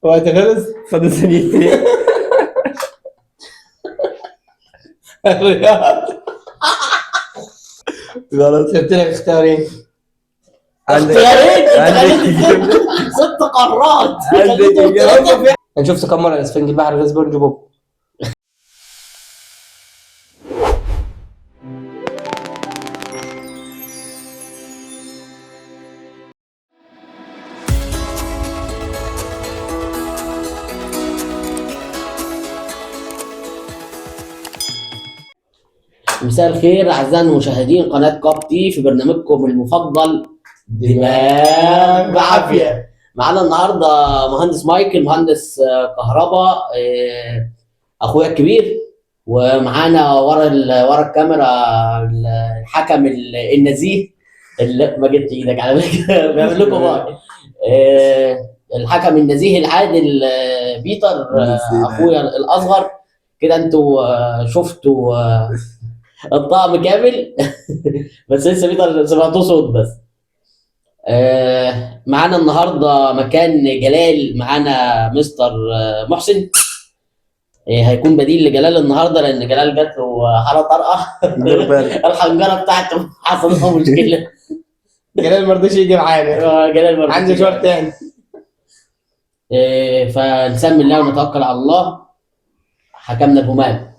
وقت خلص. فاضل ثانيتين. الرياض. غلط. سبت لك اختيارين. عندك اختيارين؟ انت عندك خليت ست قارات. عندك إجابة. انا شفت كم مرة اسفنج البحر غير سبونج بوب. مساء الخير اعزائي المشاهدين قناة كاب تي في برنامجكم المفضل دماغ بعافية. معانا النهارده مهندس مايكل، مهندس كهرباء، اخويا الكبير، ومعانا ورا الكاميرا الحكم النزيه اللي ما جبت ايدك على فكرة بيعمل لكم باي. الحكم النزيه العادل، بيتر، نزيه. اخويا الاصغر. كده انتوا شفتوا الطقم كامل بس لسه بيتر سمعتوه صوت بس. معانا النهارده مكان جلال، معانا مستر محسن. هيكون بديل لجلال النهارده لان جلال جات له حاله طارئة. دور بالك. الحنجرة بتاعته حصل لها مشكلة. جلال ما رضيش يجي معانا. جلال ما رضيش عندي يجي. مشوار تاني. فنسمي الله ونتوكل على الله. حكمنا الهمام.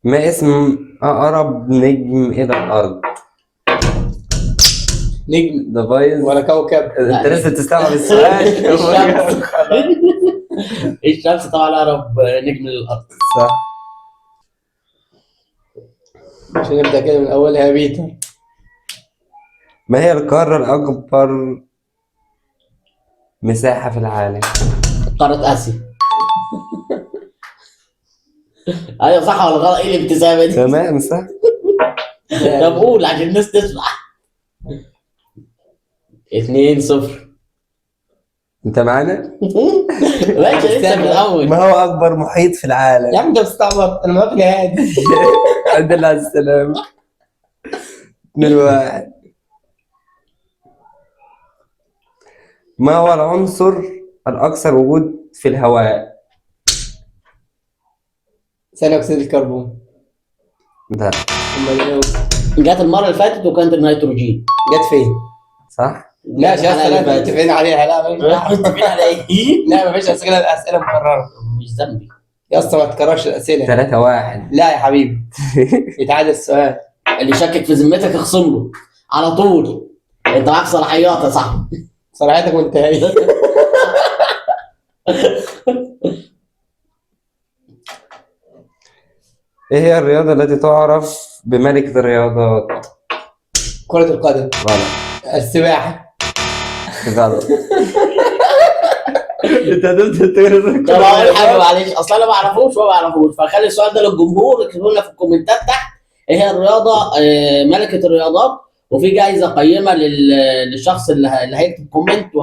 ما اسم أقرب نجم إلى الأرض؟ نجم ده بايظ. ولا كوكب؟ أنت لسه بتستوعب السؤال. الشمس. الشمس طبعا اقرب نجم للارض. صح. مش هنبدا كده من اولها يا بيتر. ما هي القارة الأكبر مساحة في العالم؟ قارة اسيا. ايوه صح ولا غلط؟ ايه الابتسامة دي؟ تمام صح. طب قول عشان الناس تسمع. 2-0. أنت معانا؟ ماشي لسه في الاول. ما هو أكبر محيط في يا العالم؟ عم انت بتستعبط، انا ما هادي. الحمد لله على السلامة. 2-1. ما هو العنصر الأكثر وجود في الهواء؟ ثاني اكسيد الكربون. ده امال ايه؟ جت المرة اللي فاتت وكانت النيتروجين. جت فين؟ صح؟ لا يا الحلقة اللي اسطى فاتت. متفقين عليها. لا ماليش دعوة. متفقين على ايه؟ لا مفيش اسئلة، اسئلة مكررة. مش ذنبي. يا اسطى ما تكررش الاسئلة. 3-1. لا يا حبيبي يتعادل السؤال. اللي شكك في ذمتك اخصم له على طول. انت معاك صلاحيات يا صاحبي. صلاحيتك منتهية. إيه هي الرياضة التي تعرف بملكة الرياضات؟ كرة القدم. غلط. السباحة. غلط. انت هتفضل تقرا طب اقول حاجة معلش، اصل انا ما اعرفوش وما اعرفوش، فخلي السؤال ده للجمهور، اكتبوا لنا في الكومنتات تحت ايه هي الرياضة ملكه الرياضات، وفي جايزة قيمة للشخص اللي هيكتب comment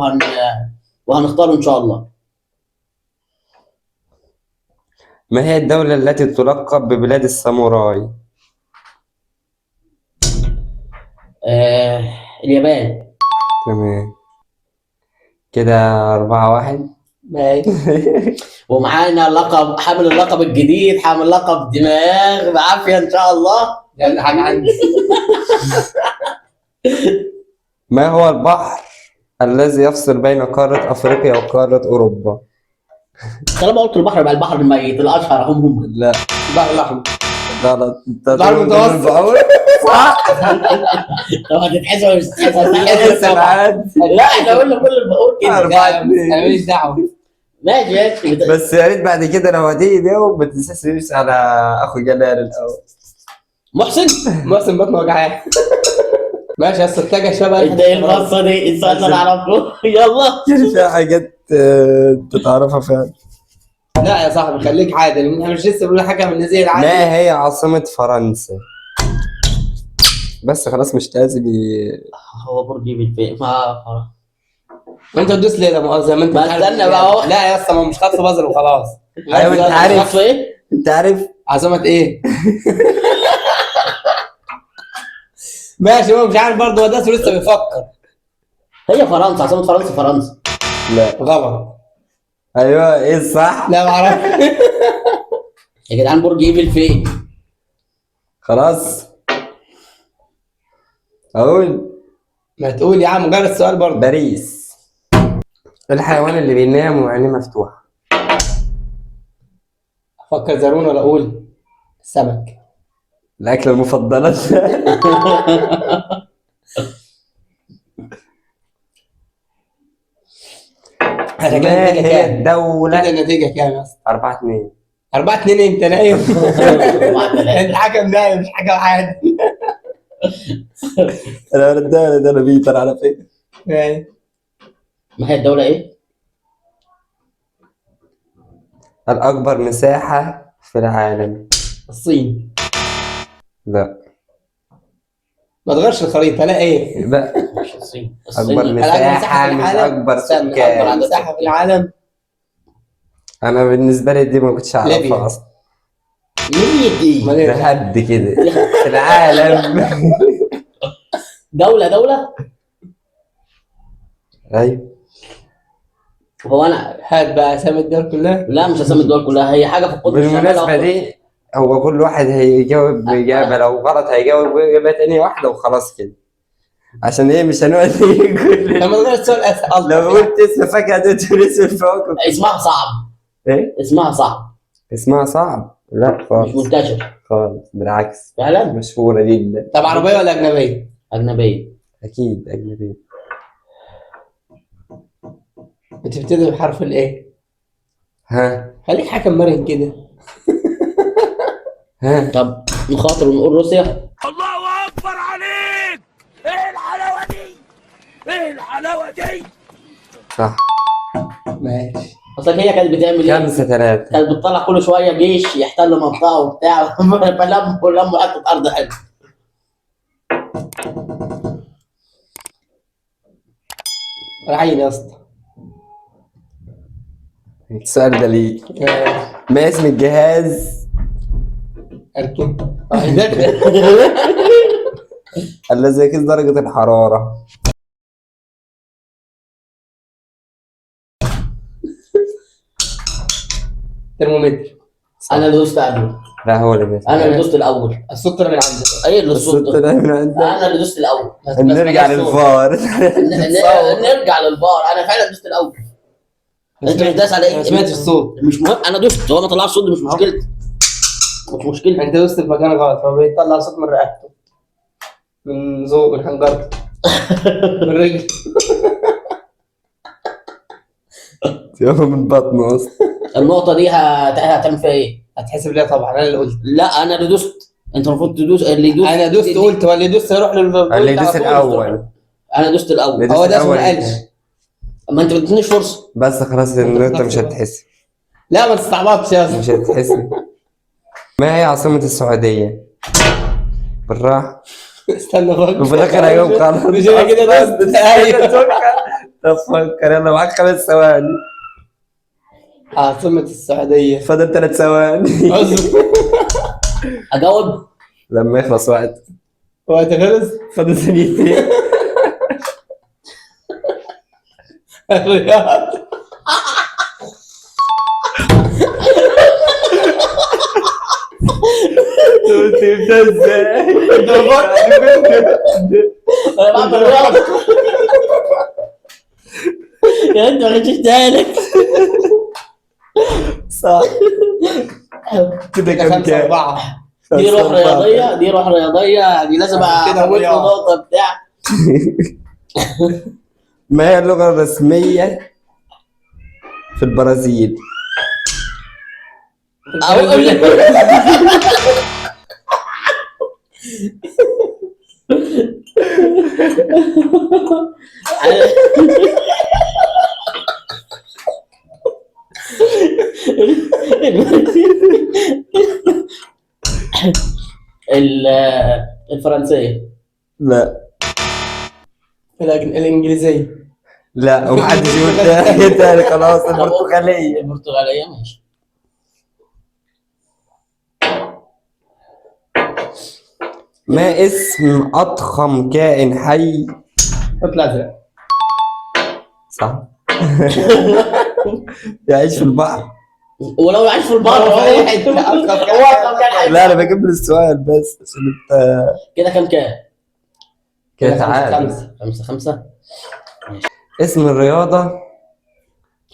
وهنختاره ان شاء الله. ما هي الدولة التي تلقب ببلاد الساموراي؟ اليابان. تمام كده 4-1. ماشي. ومعانا لقب حامل اللقب الجديد، حامل لقب دماغ بعافية ان شاء الله. يلا حاجة عندي. ما هو البحر الذي يفصل بين قارة أفريقيا وقارة أوروبا؟ طالما قلت البحر يبقى البحر الميت، الاشهر هم. لا. البحر الاحمر. غلط. انت البحر المتوسط. صح. طب هتتحسب ولا مش هتتحسب؟ لسه معاد. لا احنا قلنا كل البحور كده. أربعة لا، اتنين. انا ماليش دعوه. ماشي ماشي. بس يا ريت بعد كده لو هتيجي تجاوب ما تنساش تدوس على أخو جلال الأول. محسن محسن بطنه وجعان. ماشي يا اسطى اتجه شوية بقى. انت ايه البصه دي؟ السؤال ده انا اعرفه. يلا. يعني في حاجات انت تعرفها فعلا. لا يا صاحبي خليك عادل، احنا مش لسه بنقول حاجة من نزيه العادل. ما هي عاصمة فرنسا؟ بس خلاص مش لازم هو برج ايفل ما انت تدوس ليه لا مؤاخذة؟ ما انت ما مش عارف استنى بقى اهو. لا يا اسطى ما مش خطف بازل وخلاص. ايوه انت عارف. عارف ايه؟ انت عارف عاصمة ايه؟ ماشي هو مش عارف برضه، هو داس ولسه بيفكر. هي فرنسا، عاصمة فرنسا فرنسا. لا. غلط. ايوه، ايه الصح؟ لا ما اعرفش. يا جدعان برج ايفل فين؟ خلاص اقول. ما تقول يا عم، مجرد سؤال برضه. باريس. الحيوان اللي بينام وعينيه مفتوحة. افكر زارون ولا اقول السمك؟ الأكلة المفضلة. احنا كده ما النتيجة هي كام؟ كده الدولة؟ النتيجة كام يا اسطى؟ 4-2. 4-2. انت نايم. 4-3. الحكم نايم، مش حكم عادي. أنا الدولة ده أنا بيتر على فكرة. يعني ما هي الدولة ايه؟ الأكبر مساحة في العالم. الصين. لا. ما تغيرش الخريطة، لا ايه؟ لا. مش الصين. أكبر الصين. مساحة في مش العالم؟ أكبر استنى، سكان. أكبر مساحة في العالم. أنا بالنسبة لي دي ما كنتش أعرفها ليبيا. أصلا. ليبيا دي امال ايه؟ ده هبد كده في العالم. دولة دولة. أيوه. هو انا هات بقى اسامي الدول كلها. لا، مش اسامي الدول كلها، هي حاجة في القطب الشمالي. بالمناسبة دي هو كل واحد هيجاوب بإجابة، لو غلط هيجاوب بإجابة تانية واحدة وخلاص كده، عشان إيه مش هنقعد كل. لما تغير السؤال اسال. لو قلت اسم فاكهة تقول اسم الفواكه. اسمها صعب. إيه؟ اسمها صعب. اسمها صعب؟ لا مش خالص. منتشر. خالص، بالعكس. فعلا. مشهورة جدا. طب عربية ولا أجنبية؟ أجنبية. أكيد أجنبية. بتبتدي بحرف الايه؟ ها. خليك حكم مرن كده. ها. طب نخاطر ونقول روسيا. الله اكبر عليك، ايه الحلاوه دي؟ ايه الحلاوه دي؟ صح. ماشي. اصل هي كانت بتعمل ايه؟ 5-3. كانت بتطلع كل شوية جيش يحتل منطقة وبتاع. فلموا لموا حتة ارض حلوة. العين يا اسطى. السؤال ده ليك. ماشي. ما اسم الجهاز اركن. داخل. الذي يقيس درجة الحرارة؟ ترمومتر. انا اللي دوست قبله. لا هو اللي بيسأل. انا اللي دوست الاول. الصوت طلع من عندك. ايه اللي الصوت الصوت؟ طلع من عندك. انا اللي دوست الاول. بس نرجع بس بلاش صوت. للفار. نرجع للفار. انا فعلا دوست الاول. انت مش داس على ايه؟ ما سمعتش الصوت. مش مهم، انا دوست، هو ما طلعش صوت، مش مشكلتي. مش مشكلتي. انت دوست في مكان غلط، هو بيطلع صوت من رقبته، من ذوق، من حنجرته، من رجله. يابا من بطنه اصلا. النقطة دي هتعمل فيها ايه؟ هتحسب ليا طبعا، انا اللي قلت. لا انا اللي دوست، انت المفروض تدوس، اللي يدوس. انا دوست قلت، هو اللي يدوس هيروح لل اللي يدوس الاول. انا دوست الاول. اللي يدوس هو ده اسمه الأول. ما قالش. ما انت ما اديتنيش فرصة. بس خلاص النقطة مش هتحسب. لا ما تستعبطش يا اسطى. مش هتحسب. ما هي عاصمة السعودية؟ بالراحة. استنى فكر. وفي الآخر هجاوب غلط. مش انا كده دوست. ايوه. طب فكر، يلا معاك 5 ثواني. عاصمة السعودية. فاضل 3 ثواني. اصبر. اجاوب. لما يخلص وقت. وقت خلص. فاضل ثانيتين. الرياض. قلت جبتها ازاي؟ انا بعمل رياضة. يا انت ما غششتها لك. صح كده. كده كام خمسة كام؟ أربعة. دي روح 5-4. رياضية، دي روح رياضية، يعني لازم كده احول له الرياض. نقطة بتاع. ما هي اللغة الرسمية في البرازيل؟ اقول لك الفرنسية. لا. الإنجليزية. لا ومحدش يقول تاني تاني، خلاص. البرتغالية. البرتغالية ماشي. ما اسم أضخم كائن حي؟ اطلع أزرق. صح. يعيش في البحر. ولو عايش في البحر هو في اي في حتة. حتة. هو أصلاً كان حتة. لا انا بجيب السؤال بس عشان انت كده كام كام؟ كده. تعال. 5. 5-5. اسم الرياضة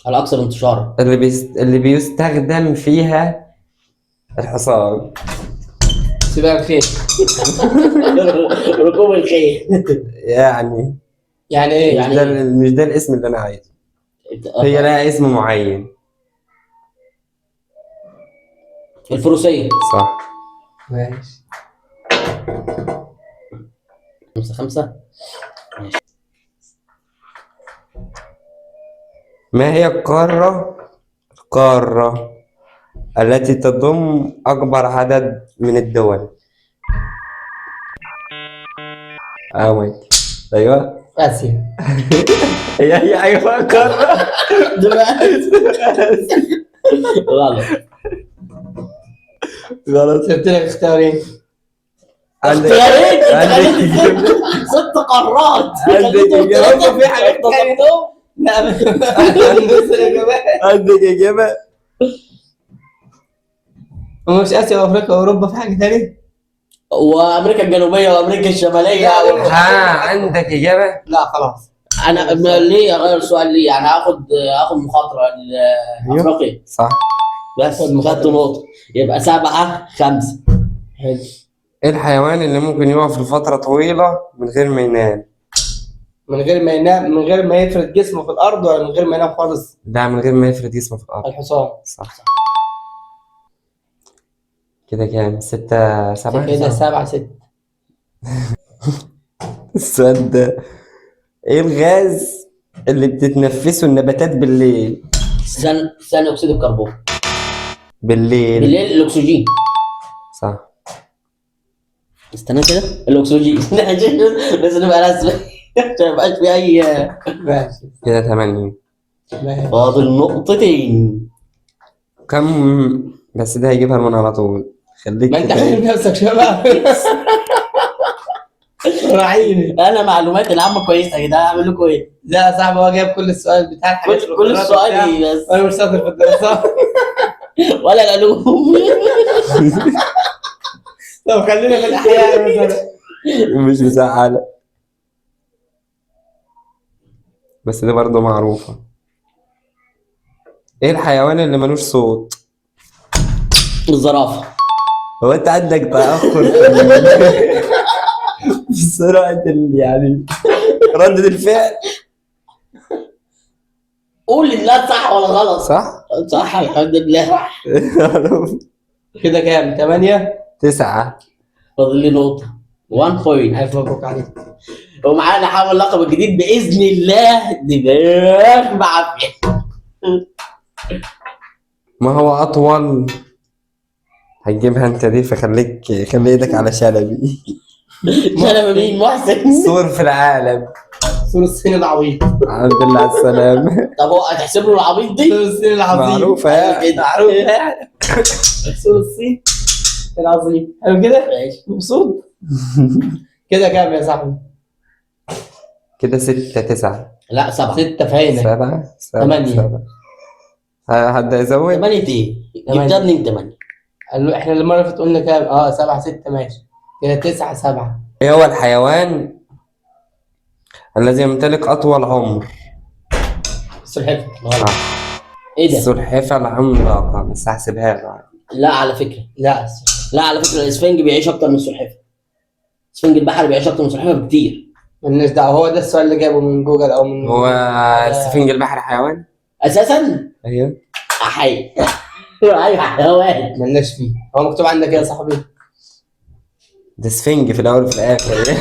على اكثر انتشارا. اللي بيستخدم فيها الحصان. سباق الخيل. ركوب الخيل. يعني يعني ايه؟ يعني مش ده مش ده الاسم اللي انا عايزه. هي لها اسم معين. الفروسية. صح. ماشي. 5-5. ما هي القارة التي تضم أكبر عدد من الدول؟ اه مايك. ايوه. اسيا. هي ايوه قارة. غلط. غلط. سبت لك اختيارين. عندك اختيارين؟ انت عندك خليت إجابة؟ 6 قارات. عندك إجابة؟ في حاجات تانية. لا، نص الاجابات. عندك إجابة؟ هو مش اسيا وافريقيا واوروبا، في حاجة ثانية؟ وامريكا الجنوبية وامريكا الشمالية. ها، عندك إجابة؟ لا خلاص. انا ليه اغير سؤال؟ ليه؟ انا هاخد مخاطره. أيوه. افريقيا. صح. بس خد مخاطرة. خدت نقطة، يبقى 7-5. حلو. إيه الحيوان اللي ممكن يقف لفترة طويلة من غير ما ينام؟ من غير ما ينام، من غير ما يفرد جسمه في الارض، ولا من غير ما ينام خالص؟ لا، من غير ما يفرد جسمه في الأرض. الحصان. صح. كده كام؟ 6-7؟ كده 7-6. السؤال ده، إيه الغاز اللي بتتنفسه النباتات بالليل؟ ثاني اكسيد الكربون. بالليل. بالليل الاكسجين. صح. استنى كده، الاكسجين. لازم نبقى رسمي عشان ما يبقاش في اي. ماشي. كده 8. ماشي. فاضل نقطتين. كم بس ده هيجيبها من على طول. خليك ما انت كده. حاسب نفسك شباب. راعيني. انا معلوماتي العامة كويسة يا جدعان، اعمل لكم ايه؟ لا يا صاحبي، هو جايب كل السؤال بتاع الحاجات كل والقدرات السؤال وبتاع. إيه بس؟ وانا مش شاطر في الدراسات. ولا العلوم. طب خلينا في الاحياء مثلا. مش مزعلة، بس دي برضه معروفة. ايه الحيوان اللي ملوش صوت؟ الزرافه. هو انت عندك تأخر في في سرعة يعني ردة الفعل. قول لا صح ولا غلط. صح؟ صح، الحمد لله. كده كام؟ 8. 9. فاضل لي نقطة، 1 point. الف مبروك عليك. ومعانا حامل اللقب الجديد باذن الله، دماغ بعافية. ما هو أطول، هتجيبها انت دي، فخليك خلي ايدك على شلبي. شلبي مين؟ محسن. سور في العالم. سور الصين العبيط. الحمد لله على السلامة. طب هو هتحسب له العبيط دي؟ سور الصين العظيم. معروفة يعني. كده. معروفة يعني. سور الصين العظيم. حلو كده؟ ماشي. مبسوط؟ كده كام يا صاحبي؟ كده 6-9. لا 7. 6 في عينك. 7 7. 8. 7. حد يزود؟ 8 ايه؟ 8. جبتها منين 8؟ قالوا احنا المرة اللي فاتت قلنا كام؟ 7-6. ماشي كده 9-7. ايه هو الحيوان الذي يمتلك أطول عمر؟ السلحفاة. غلط. ايه ده؟ السلحفاة العملاقة، بس هحسبها له. لا على فكرة. لا السلحفاة. لا على فكرة، الاسفنج بيعيش اكتر من السلحفاة. اسفنج البحر بيعيش اكتر من السلحفاة بكتير. مالناش دعوة، هو ده السؤال اللي جابه من جوجل أو من هو السفنج البحر حيوان؟ اساسا. ايوه. حي. ايوه حيوان. مالناش فيه. هو مكتوب عندك إيه يا صاحبي؟ ده سفنج في الأول وفي الآخر.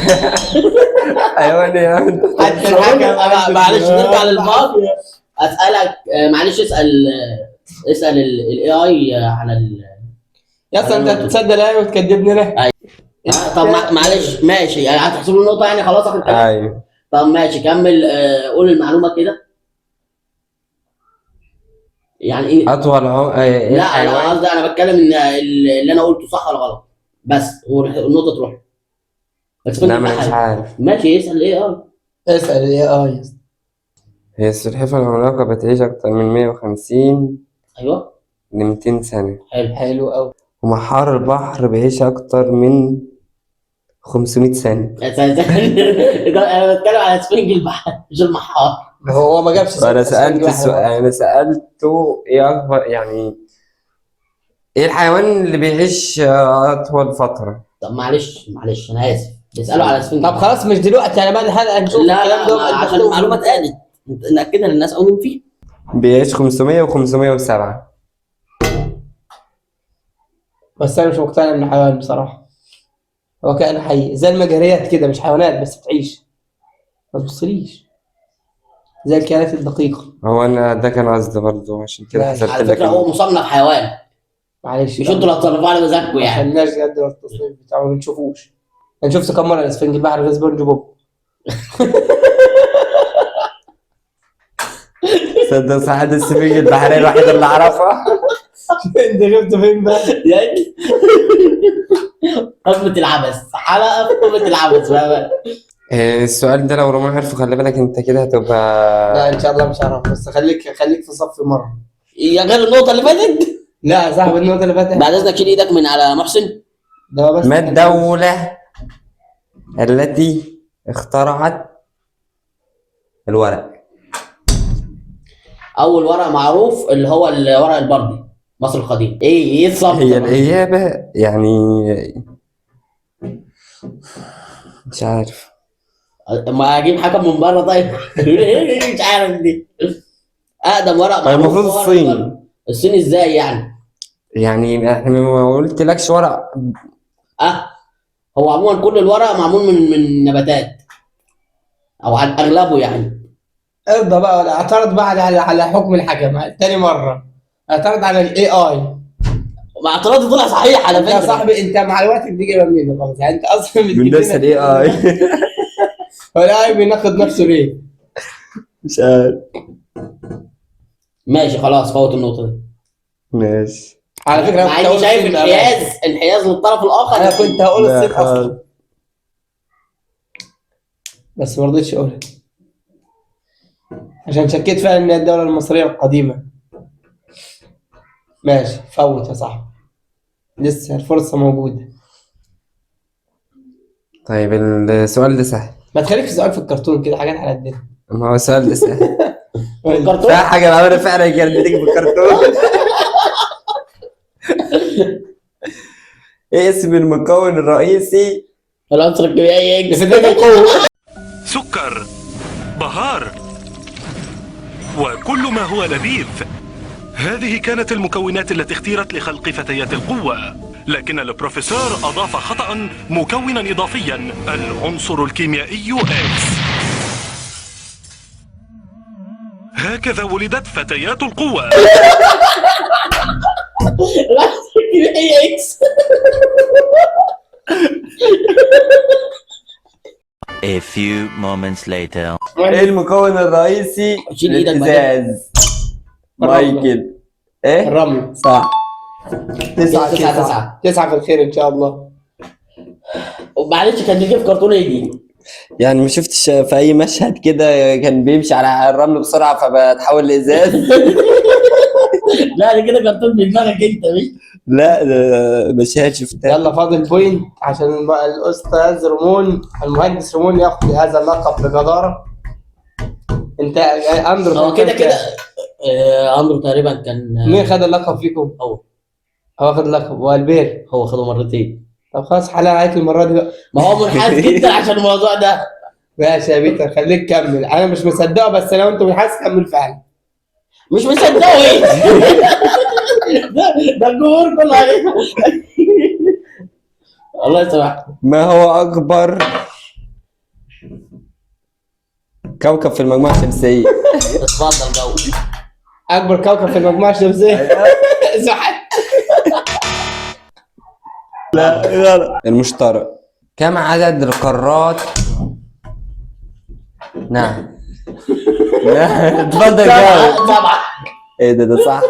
حيوان يا عم. حتى الحكم. معلش نرجع للفار. اسالك معلش اسال اسال ال AI على ال يا اسطى انت هتصدق ال AI وتكدبني انا؟ طب معلش ماشي، يعني هتحسب له النقطة يعني خلاص اخر كلام. ايوه. طب ماشي كمل، قول المعلومة كده. يعني ايه؟ أطول عمر إيه لا انا الحيوان؟ قصدي انا بتكلم ان اللي انا قلته صح ولا غلط بس، والنقطة تروح. بس لا ما أنا مش عارف. ماشي اسال ايه. اسال ال AI. هي السلحفاة العملاقة بتعيش أكتر من 150 ايوه. ل 200 سنة. حلو. حلو قوي. ومحار البحر بيعيش أكتر من 500 سنة. انا بتكلم على سفنج البحر مش المحار. هو ما جابش أنا سيرة سألت البحر. السؤال، أنا سألته إيه أكبر، يعني إيه الحيوان اللي بيعيش أطول فترة؟ طب معلش معلش انا اسف، اسالوا على سفنج. طب خلاص مش دلوقتي يعني، بعد الحلقة نشوف لا الكلام لا ده. عشان المعلومة اتقالت ناكدها للناس او ننفيها. بيعيش 500 و507. بس انا مش مقتنع انه حيوان بصراحة. هو كائن حي زي المجاريات كده، مش حيوانات بس بتعيش. ما تبصليش زي الكائنات الدقيقة. هو أنا ده كان قصدي برضه، عشان كده لا، حسبت على لك. فكرة هو مصنف حيوان، معلش مش بقى. انتوا اللي هتصنفوه على مزاجكم ما يعني. خلناش جد التصنيف بتاعه، ما بنشوفوش. انا شفت كم مرة الاسفنج البحر في سبونج بوب. صدق صح، ده السفنج البحرية الوحيدة اللي أعرفها. انت شفته فين بقى؟ يعني قمة العبث، حلقة في قمة العبث بقى. السؤال ده لو رومان عرفه خلي بالك انت كده هتبقى. لا ان شاء الله مش هعرف، بس خليك خليك في صف مرة. يا غير النقطة اللي فاتت. لا يا صاحبي النقطة اللي فاتت. بعد اذنك شيل ايدك من على محسن. ده بس. ما الدولة التي اخترعت الورق؟ اول ورق معروف اللي هو الورق البردي، مصر القديم. ايه ايه الصمت؟ هي الإجابة يعني مش عارف. ما اجيب حكم من بره طيب. مش عارف دي. اقدم ورق طيب معروف المفروض هو ورق الصين. البردي. الصين ازاي يعني؟ يعني احنا ما قلتلكش ورق. اه هو عموما كل الورق معمول من نباتات، او على اغلبه يعني. ارضى بقى ولا اعترض بقى على حكم الحكم تاني مرة. اعترض على ال AI. مع اعتراضي طلع صحيح على يا فكرة. صاحبي انت معلوماتك دي جايبها منين خلاص؟ يعني انت اصلا من بتجيب نفس لنا- ال AI. هو ال AI بيناقض نفسه ليه؟ مش عارف. ماشي خلاص فوت النقطة دي. ماشي. على فكرة مع انا كنت اني هقول شايف الصين بأمان. انحياز للطرف الاخر. انا كنت هقول لا الصين اصلا خالص. بس ما رضيتش اقولها عشان شكيت فعلا ان هي الدولة المصرية القديمة. ماشي فوت يا صاحبي، لسه الفرصة موجودة. طيب السؤال ده سهل. ما تخليك في سؤال في الكرتون كده، حاجات على قدنا. ما هو السؤال ده سهل. الكرتون في حاجة بعملها فعلا كانت بتيجي في الكرتون. ايه اسم المكون الرئيسي العنصر الكيميائي X. في بداية القوة. سكر، بهار، وكل ما هو لذيذ. هذه كانت المكونات التي اختيرت لخلق فتيات القوة، لكن البروفيسور أضاف خطأ مكونا إضافيا، العنصر الكيميائي X. هكذا ولدت فتيات القوة. العنصر الكيميائي X. A few moments later. ايه المكون الرئيسي شيل إيدك بقى. للإزاز؟ مايكل. ايه؟ الرمل. صح. تسعة تسعة تسعة تسعة. تسعة في الخير إن شاء الله. ومعلش كان بيجي في كرتون ايه دي؟ يعني ما شفتش في اي مشهد كده كان بيمشي على الرمل بسرعة فبتحول لإزاز؟ لا ده كده كرتون في دماغك انت مش. لا ده مشاهد شفتها. يلا فاضل point عشان الأستاذ رمون، المهندس رمون ياخد هذا اللقب بجدارة. أنت أندرو هو كان كده كام؟ كده اندرو تقريبا كان مين خد اللقب فيكم؟ هو. هو خد اللقب والبير. هو خده مرتين. طب خلاص حلال عليك المرة دي بقى. ما هو منحاز جدا عشان الموضوع ده. ماشي يا بيتر خليك كمل، أنا مش مصدقه بس لو أنت منحاز كمل فعلا. مش مصدقه ايه؟ ده الجمهور كله عليه. الله يسامحك. ما هو اكبر كوكب في المجموعة الشمسية؟ اتفضل جو. أكبر كوكب في المجموعة الشمسية زحل. لا غلط. المشتري. كم عدد القارات؟ نعم. لا اتفضل جاوب. سبعة. ايه ده صح.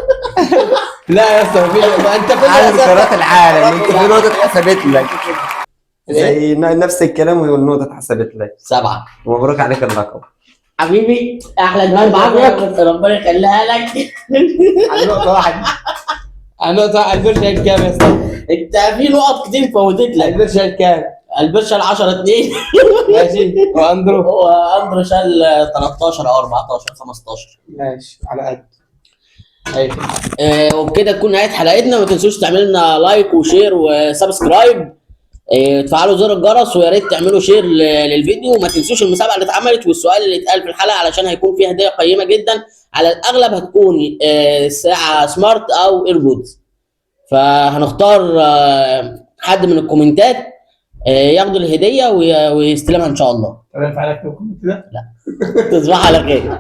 لا يا اسطى مفيش، ما انت كل عدد الأسئلة- قارات العالم، انت في نقطة اتحسبت لك. زي نفس الكلام والنقطة اتحسبت لك. سبعة. ومبروك عليك اللقب. حبيبي احلى دماغ بعافية، ربنا يخليها لك. على نقطة واحدة، على نقطة. البير شايل كام يا اسطى؟ انت في نقط كتير فوتت لك. البير شايل كام؟ البير شال 10 2. ماشي، واندرو؟ واندرو شال 13 او 14 15. ماشي، على قد. ايوه. وبكده تكون نهاية حلقتنا. ما تنسوش تعملوا لنا like و share و subscribe، تفعلوا زر الجرس، ويا ريت تعملوا share للفيديو. وما تنسوش المسابقة اللي اتعملت والسؤال اللي اتقال في الحلقة، علشان هيكون فيها هديه قيمة جدا. على الاغلب هتكون ساعة smart او AirPods، فهنختار حد من الكومنتات ياخدوا الهدية ويستلمها ان شاء الله. طب ينفع لك comment ده؟ تصبح على خير.